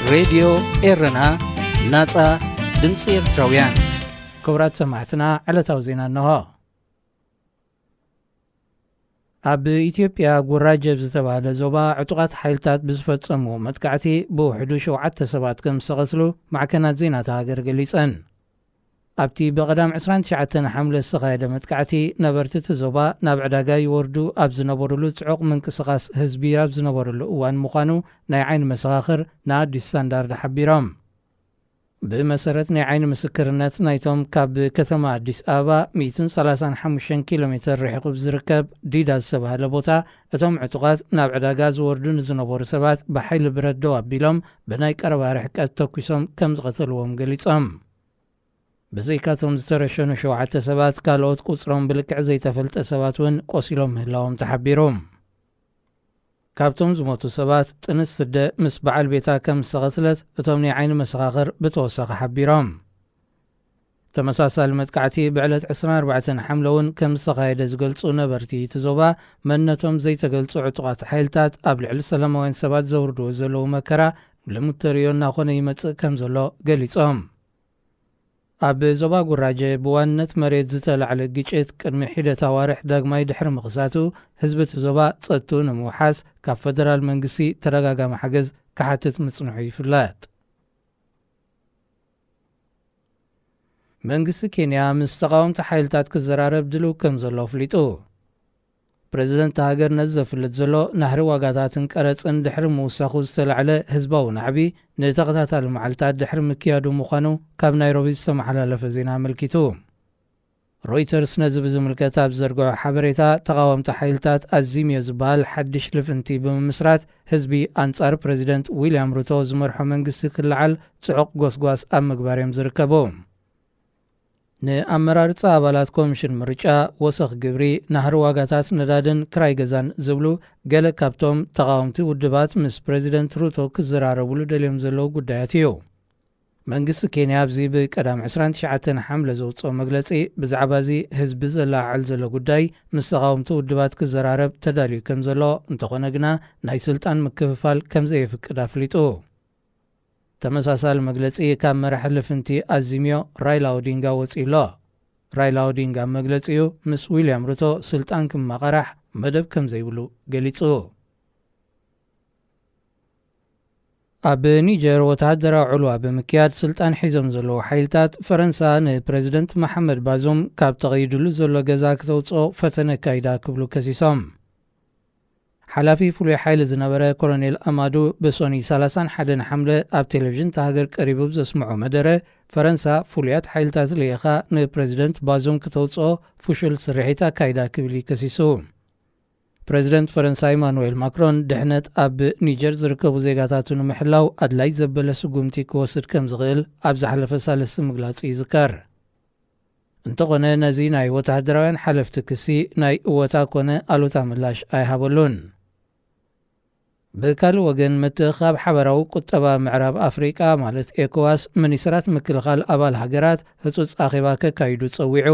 ሬድዮ ኤረና፣ ናጻ ድምጺ ኤርትራውያን። ክቡራት ሰማዕትና፣ ዕለታዊ ዜና እንሆ። ኣብ ኢትዮጵያ ጉራጀብ ዝተባህለ ዞባ ዕጡቓት ሓይልታት ብዝፈጸሙ መጥቃዕቲ ብውሕዱ ሸውዓተ ሰባት ከም ዝተቐትሉ ማዕከናት ዜና እታ ሃገር ገሊጸን። ኣብቲ ብቐዳም ዕስራን ትሽዓተን ሓምለ ዝተኻየደ መጥቃዕቲ፣ ነበርቲ እቲ ዞባ ናብ ዕዳጋ ይወርዱ ኣብ ዝነበሩሉ ጽዑቕ ምንቅስቓስ ህዝቢ ኣብ ዝነበሩሉ እዋን ምዃኑ ናይ ዓይኒ መሰኻኽር ንኣዲስ ስታንዳርድ ሓቢሮም። ብመሰረት ናይ ዓይኒ ምስክርነት ናይቶም ካብ ከተማ ኣዲስ ኣበባ ሚእትን ሰላሳን ሓሙሽተን ኪሎ ሜተር ርሒቑ ብዝርከብ ዲዳ ዝተባህለ ቦታ፣ እቶም ዕጡቓት ናብ ዕዳጋ ዝወርዱ ንዝነበሩ ሰባት ብሓይሊ ብረት ደው ኣቢሎም ብናይ ቀረባ ርሕቀት ተኩሶም ከም ዝቐተልዎም ገሊጾም። ብዘይካቶም ዝተረሸኑ ሸውዓተ ሰባት፣ ካልኦት ቁጽሮም ብልክዕ ዘይተፈልጠ ሰባት እውን ቆሲሎም ምህላዎም ተሓቢሩ። ካብቶም ዝሞቱ ሰባት፣ ጥንስቲ ኣደ ምስ በዓል ቤታ ከም ዝተቐትለት እቶም ናይ ዓይኒ መሰኻኽር ብተወሳኺ ሓቢሮም። ተመሳሳሊ መጥቃዕቲ ብዕለት ዕስራን ኣርባዕተን ሓምለ እውን ከም ዝተኻየደ ዝገልጹ ነበርቲ እቲ ዞባ፣ መንነቶም ዘይተገልጹ ዕጡቓት ሓይልታት ኣብ ልዕሊ ሰላማውያን ሰባት ዘውርድዎ ዘለዉ መከራ ልሙድ ተርእዮ እናኾነ ይመጽእ ከም ዘሎ ገሊጾም። ኣብ ዞባ ጉራጀ ብዋንነት መሬት ዝተላዕለ ግጭት ቅድሚ ሒደት ኣዋርሕ ዳግማይ ድሕሪ ምኽሳቱ፣ ህዝቢ እቲ ዞባ ጸጥትኡ ንምውሓስ ካብ ፈደራል መንግስቲ ተደጋጋሚ ሓገዝ ክሓትት ምጽንሑ ይፍለጥ። መንግስቲ ኬንያ ምስ ተቓወምቲ ሓይልታት ክዘራረብ ድልው ከም ዘሎ ኣፍሊጡ። ፕረዚደንት ሃገር ነዚ ዘፍልጥ ዘሎ፣ ናህሪ ዋጋታትን ቀረጽን ድሕሪ ምውሳኹ ዝተላዕለ ህዝባዊ ናዕቢ ንተኸታታሊ መዓልታት ድሕሪ ምክያዱ ምዃኑ ካብ ናይሮቢ ዝተመሓላለፈ ዜና ኣመልኪቱ። ሮይተርስ ነዚ ብዝምልከት ኣብ ዘርግሖ ሓበሬታ፣ ተቓወምቲ ሓይልታት ኣዚምዮ ዝበሃል ሓድሽ ልፍንቲ ብምምስራት፣ ህዝቢ ኣንጻር ፕረዚደንት ዊልያም ሩቶ ዝመርሖ መንግስቲ ክለዓል ጽዑቕ ጎስጓስ ኣብ ምግባር እዮም ዝርከቡ። ንኣመራርጻ ኣባላት ኮሚሽን ምርጫ፣ ወሰኽ ግብሪ፣ ናህሪ ዋጋታት ነዳድን ክራይ ገዛን ዝብሉ፣ ገለ ካብቶም ተቓወምቲ ውድባት ምስ ፕረዚደንት ሩቶ ክዘራረብሉ ደልዮም ዘለዉ ጉዳያት እዩ። መንግስቲ ኬንያ ኣብዚ ብቀዳም ዕስራን ትሽዓተን ሓምለ ዘውጽኦ መግለጺ፣ ብዛዕባ እዚ ህዝቢ ዘለዓዕል ዘሎ ጉዳይ ምስ ተቓወምቲ ውድባት ክዘራረብ ተዳልዩ ከም ዘሎ፣ እንተኾነ ግና ናይ ስልጣን ምክፍፋል ከም ዘየፍቅድ ኣፍሊጡ። ተመሳሳሊ መግለጺ ካብ መራሒ ልፍንቲ ኣዚምዮ ራይላ ኦዲንጋ ወጺኡ ኣሎ። ራይላ ኦዲንጋ ኣብ መግለጺኡ፣ ምስ ዊልያም ሩቶ ስልጣን ክመቓራሕ መደብ ከም ዘይብሉ ገሊጹ። ኣብ ኒጀር ወተሃደራዊ ዕልዋ ብምክያድ ስልጣን ሒዞም ዘለዉ ሓይልታት ፈረንሳ ንፕረዚደንት መሓመድ ባዙም ካብ ተቐይድሉ ዘሎ ገዛ ክተውጽኦ ፈተነ ኣካይዳ ክብሉ ከሲሶም። ሓላፊ ፍሉይ ሓይሊ ዝነበረ ኮሎኔል ኣማዱ ብሶኒ ሰላሳን ሓደን ሓምለ ኣብ ቴሌቪዥን እታ ሃገር ቀሪቡ ብዘስምዖ መደረ፣ ፈረንሳ ፍሉያት ሓይልታት ልኢኻ ንፕረዚደንት ባዙም ክተውጽኦ ፍሹል ስርሒት ኣካይዳ ክብል እዩ ከሲሱ። ፕረዚደንት ፈረንሳ ኢማኑኤል ማክሮን፣ ድሕነት ኣብ ኒጀር ዝርከቡ ዜጋታቱ ንምሕላው ኣድላይ ዘበለ ስጉምቲ ክወስድ ከም ዝኽእል ኣብ ዝሓለፈ ሳልስቲ ምግላጹ ይዝከር። እንተኾነ፣ ነዚ ናይ ወተሃደራውያን ሓለፍቲ ክሲ ናይ እወታ ኮነ ኣሉታ ምላሽ ኣይሃበሉን። ብካልእ ወገን፣ ምትእኽኻብ ሓበራዊ ቁጠባ ምዕራብ ኣፍሪቃ፣ ማለት ኤኮዋስ፣ ሚኒስትራት ምክልኻል ኣባል ሃገራት ህጹጽ ኣኼባ ከካይዱ ጸዊዑ።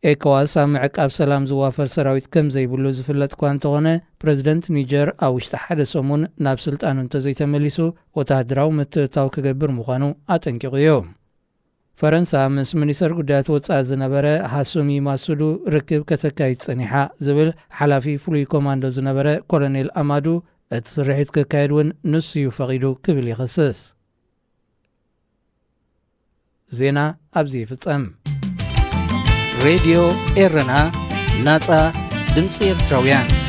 ኤኮዋስ ኣብ ምዕቃብ ሰላም ዝዋፈር ሰራዊት ከም ዘይብሉ ዝፍለጥ እኳ እንተኾነ፣ ፕረዚደንት ኒጀር ኣብ ውሽጢ ሓደ ሰሙን ናብ ስልጣኑ እንተዘይተመሊሱ፣ ወተሃደራዊ ምትእትታው ክገብር ምዃኑ ኣጠንቂቑ እዩ። ፈረንሳ ምስ ሚኒስተር ጉዳያት ወጻኢ ዝነበረ ሃሱሚ ማሱዱ ርክብ ከተካይድ ጸኒሓ ዝብል ሓላፊ ፍሉይ ኮማንዶ ዝነበረ ኮሎኔል ኣማዱ፣ እቲ ስርሒት ክካየድ እውን ንሱ እዩ ፈቒዱ ክብል ይኸስስ። ዜና ኣብዚ ይፍጸም። ሬድዮ ኤረና፣ ናጻ ድምጺ ኤርትራውያን።